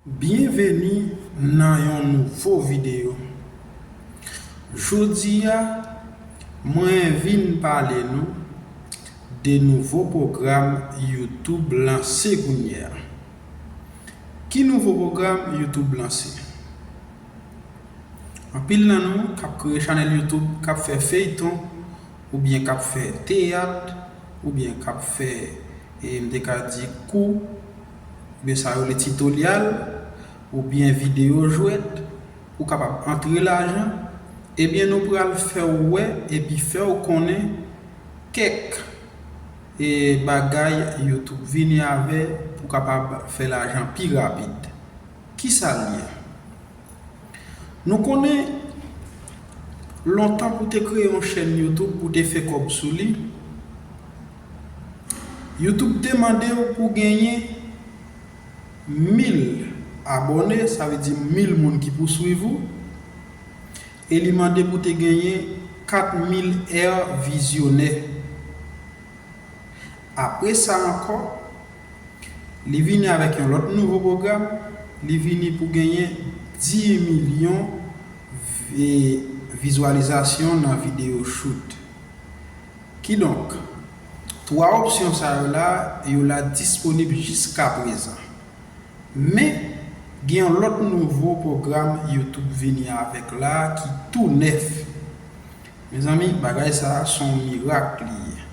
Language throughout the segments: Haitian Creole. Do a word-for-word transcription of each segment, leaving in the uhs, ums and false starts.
Byenveni nan yon nouvo videyo. Jodi a, mwen vin pale nou de nouvo pwogram YouTube lanse kounye a. Ki nouvo pwogram YouTube lanse? Anpil nan nou k ap kreye chanèl YouTube, k ap fè feyton, oubyen k ap fè teyat, oubyen k ap fè, e, m te ka di kou, oubyen sa yo le titoryal, oubyen videyo jwèt, pou kapab antre lajan, ebyen nou pral fè w wè epi fè w konnen kèk, e, bagay YouTube vini avè pou kapab fè lajan pi rapid. Kisa l ye? Nou konnen lontan pou te kreye yon chèn YouTube pou te fè kòb sou li, YouTube te mande w pou genyen mil abòne, sa vle di mil moun ki pou swiv ou, e li mande pou te genyen kat mil è vizyonè. Apre sa ankò, li vini avèk yon lòt nouvo pwogram, li vini pou genyen dis milyon vi-, vizyalizasyon nan videyo shoot. Kidonk, twa opsyon sa yo la, yo la disponib jiskaprezan. Men, gen yon lòt nouvo pwogram YouTube vini avèk la ki tou nèf. Mezanmi, bagay sa a se yon mirak li ye.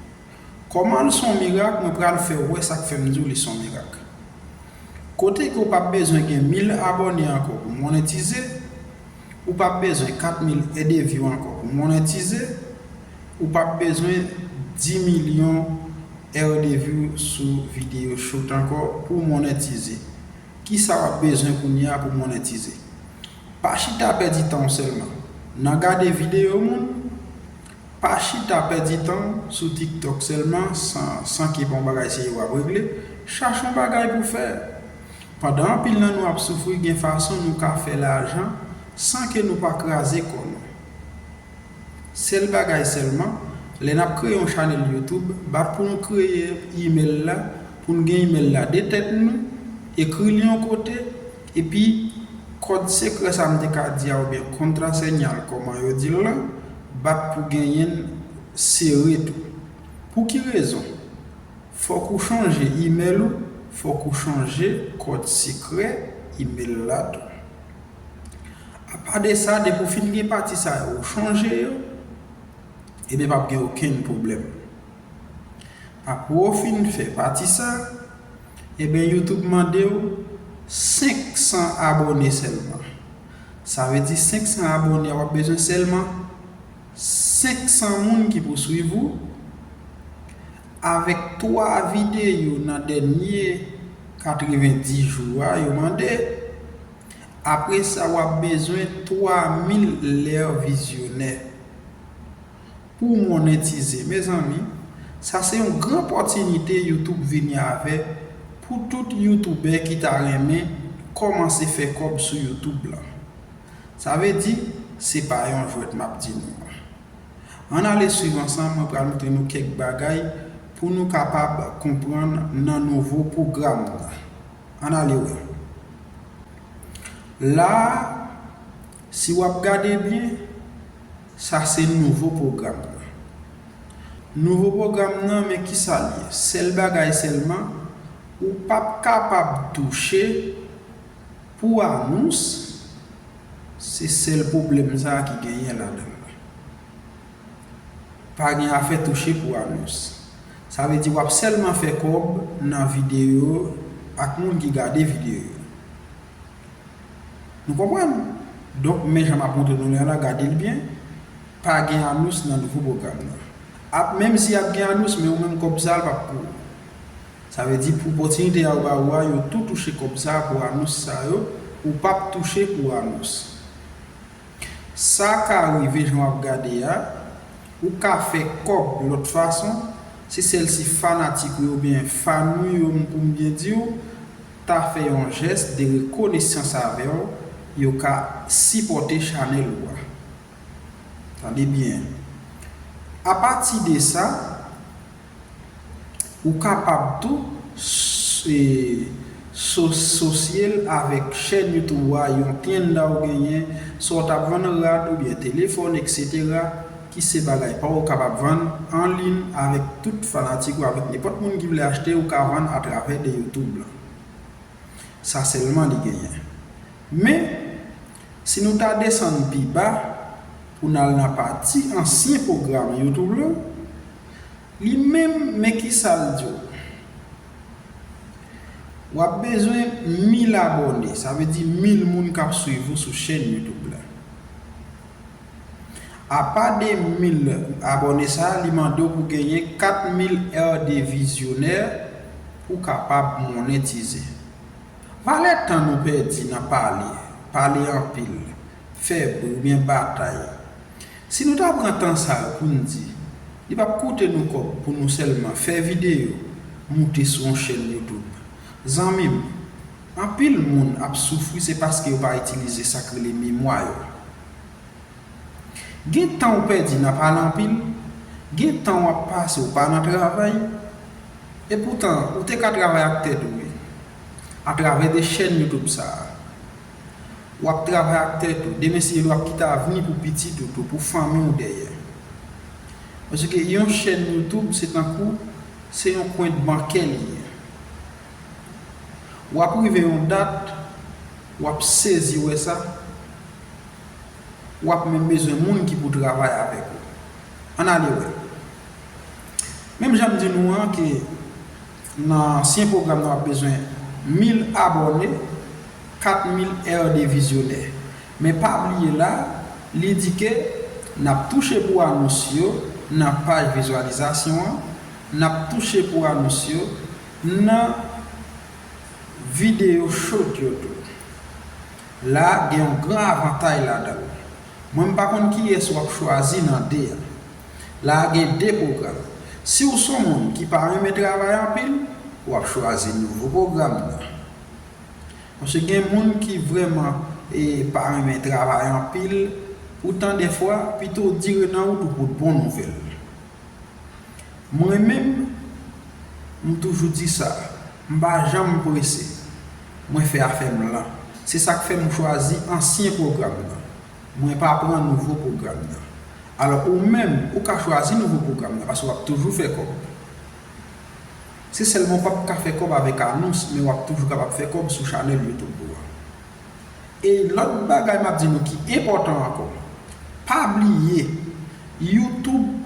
Kòman l se yon mirak? Mwen pral fè w wè sa k fè m di w li se yon mirak. Kote ke w p ap bezwen gen mil abòne ankò pou monetize, ou p ap bezwen kat mil è de view ankò pou monetize, ou p ap bezwen dis milyon è de view sou videyo shoot ankò pou monetize. Kisa w ap bezwen kounye a pou monetize? Pa chita pèdi tan w sèlman nan gade videyo moun. Pa chita pèdi tan w sou TikTok sèlman san, san ke pa yon bagay serye w ap regle. Chache yon bagay pou fè. Pandan anpil nan nou ap soufri, gen fason nou ka fè lajan san ke nou pa kraze kò nou. Sèl bagay sèlman, lè n ap kreye yon chanèl YouTube, bat pou nou kreye email la, pou n gen email la de tèt nou, ekri li yon kote, epi kòd sekrè sa m te ka di a oubyen kontrasenyal kòman yo di l lan, bat pou genyen l sere tou. Pou ki rezon? Fòk ou chanje email ou, fòk ou chanje kòd sekrè email la tou. Apa de sa, depi w fin gen pati sa yo, ou chanje yo, ebyen p ap gen okenn pwoblèm. Apre w fin fè pati sa, ebyen YouTube mande w senk san abòne sèlman. Sa vle di senk san abòne a w ap bezwen sèlman senk san moun ki pou swiv ou, avèk twa videyo nan dènye katrevenndis jou a yo mande. Apre sa, w ap bezwen twa mil lè vizyonè pou w monetize. Mezanmi, sa se yon gran opòtinite YouTube vini avè pou tout youtubè ki ta renmen kòmanse fè kòb sou YouTube lan. Sa vle di, se pa yon jwèt m ap di nou an. Ann ale swiv ansanm, mwen pral montre nou kèk bagay pou nou kapab konprann nan nouvo pwogram nan. Ann ale wè. La a, si w ap gade byen, sa se nouvo pwogram nan. Nouvo pwogram nan, men kisa l ye? Sèl bagay sèlman, ou p ap kapab touche pou anons, se sèl pwoblèm sa a ki genyen ladan l la. Pa gen afè touche pou anons. Sa vle di w ap sèlman fè kòb nan videyo ak moun ki gade videyo yo. Nou konprann? Donk, men jan m ap montre nou la, gade l byen. Pa gen anons nan nouvo pwogram nan. Ap, menm si ap gen anons, men ou menm kòb sa a, l p ap pou ou. Sa vle di, pou opòtinite a yo ba ou a, yo tou touche kòb sa a pou anons sa yo, ou p ap touche pou anons. Sa ka rive jan w ap gade a, ou ka fè kòb lòt fason, se sèl si fanatik ou yo oubyen fan ou yo, pou m byen di w, ta fè yon jès de rekonesans avè w, yo ka sipòte chanèl ou a. Tande byen. Apati de sa, ou kapab tou s-, e, Asosye l avèk chèn YouTube ou a, yon tenda ou genyen, swa w t ap vann rad oubyen telefòn, etsetera, ki se bagay pa w ou kapab vann anliy avèk tout fanatik ou, avèk nenpòt moun ki vle achte, ou ka vann atravè de YouTube lan. Sa sèlman li genyen. Men, si nou ta desann pi ba, pou n al nan pati ansyen pwogram YouTube lan, li menm, men kisa l di w. W ap bezwen mil abòne, sa vle di mil moun k ap swiv ou sou chèn YouTube la. Apa de mil abòne sa a, li mande w pou genyen kat mil è de vizyonè pou w kapab monetize. Valè tan nou pèdi nan pale, pale anpil, fè bri oubyen batay. Si nou ta pran tan sa yo pou n di, li p ap koute nou kòb pou nou sèlman fè videyo, moute sou yon chèn YouTube. Zanmi m, anpil moun ap soufri se paske yo pa itilize sa k rele memwa yo. Gen tan ou pèdi nan pale anpil, gen tan w ap pase ou pa nan travay, epoutan ou te ka travay ak tèt ou wi, atravè de chèn YouTube sa a. W ap travay ak tèt ou, demen si Bondye vle w ap kite avni pou pitit ou tou, pou fanmi w dèyè. Paske yon chèn YouTube se tankou, se yon kwent bankè li ye. W ap rive yon dat, w ap sezi wè sa, w ap menm bezwen moun ki pou travay avèk ou. Ann ale wè. Menm jan m di nou an ke nan ansyen pwogram nan w ap bezwen mil abòne, kat mil è de vizyonè. Men pa bliye la, li di ke n ap touche pou anons yo nan paj vizyalizasyon an, n ap touche pou anons yo nan videyo short yo tou. La a gen yon gran avantay ladan l. Mwen m pa konn kiyès w ap chwazi nan de a. La a gen de pwogram. Si w se yon moun ki pa renmen travay anpil, w ap chwazi nouvo pwogram nan. Paske gen moun ki vrèman e, pa renmen travay anpil, poutan dèfwa, pito w dire nan wout ou pot bon nouvèl. Mwen menm, m toujou di sa, m pa janm prese. Mwen fè afè m lan. Se sa k fè m chwazi ansyen pwogram nan. Mwen pa pran nouvo pwogram nan. Alò, ou menm, ou ka chwazi nouvo pwogram nan, paske w ap toujou fè kòb. Se sèlman w p ap ka fè kòb avèk anons, men w ap toujou kapab fè kòb sou chanèl YouTube ou an. E lòt bagay m ap di nou ki enpòtan ankò, pa bliye, YouTube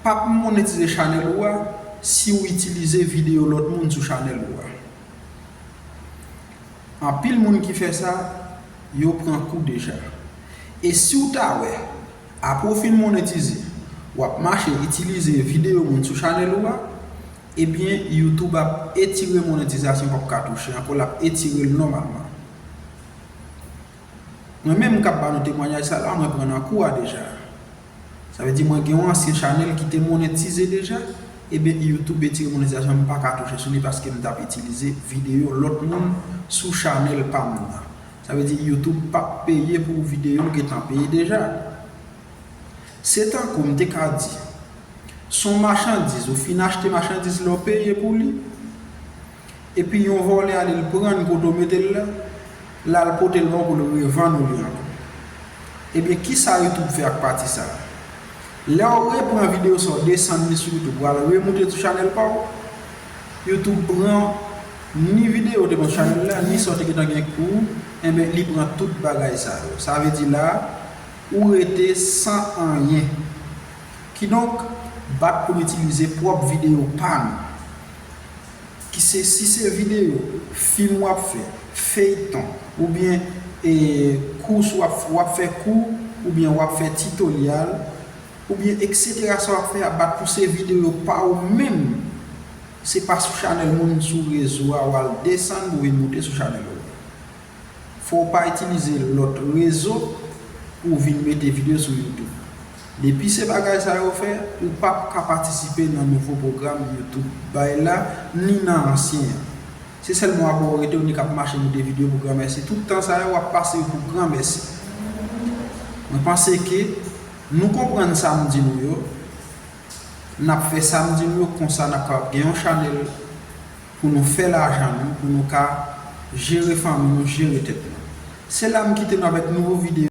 p ap monetize chanèl ou a si w itilize videyo lòt moun sou chanèl ou a. Anpil moun ki fè sa, yo pran kou deja. E si w ta wè, apre w fin monetize, w ap mache itilize videyo moun sou chanèl ou a, ebyen, YouTube ap etire monetizasyon w p ap ka touche ankò, l ap etire l nòmalman. Mwen menm k ap ba nou temwayaj sa la, mwen pran nan kou a deja. Sa vle di mwen gen yon ansyen chanèl ki te monetize deja, ebyen YouTube etire monetizasyon, m pa ka touche sou li paske m t ap itilize videyo lòt moun sou chanèl pa m nan. Sa vle di YouTube p ap peye pou videyo l gentan peye deja. Se tankou m te ka di, se yon machandiz, ou fin achte machandiz la, ou peye pou li, epi yon vòlè ale l pran l kote w mete l la, l al pote l ba w pou l revann ou li ankò. Ebyen, kisa YouTube fè ak pati sa a? Lè w repran videyo sa w desann li sou YouTube, w al remoute l sou chanèl pa w, YouTube pran ni videyo w te pran sou chanèl la, ni sa w te gentan gen pou ou, enben, li pran tout bagay sa yo. Sa vle di la, ou rete san anyen. Kidonk, bat pou n itilize pwòp videyo pa nou. Ki se, si se videyo, fim w ap fè, feyton, oubyen e, kous w ap, w ap fè kou, oubyen w ap fè titoryal, oubyen etsetera sa w ap fè a, bat pou se videyo pa ou menm. Se pa sou chanèl moun sou rezo a w al desann pou vin moute sou chanèl ou. Fò w pa itilize lòt rezo pou w vin mete videyo sou YouTube. Depi se bagay sa yo fè, ou p ap ka patisipe nan nouvo pwogram YouTube bay la, ni nan ansyen an. Se sèlman w ap wè w rete w nik ap mache moute videyo pou granmèsi. Tout tan sa yo, w ap pase yo pou granmèsi. Mwen panse ke nou konprann sa m di nou yo. N ap fè sa m di nou yo, konsa n ap kapab gen yon chanèl pou nou fè lajan nou, pou nou ka jere fanmi nou, jere tèt nou. Se la m kite nou avèk nouvo videyo.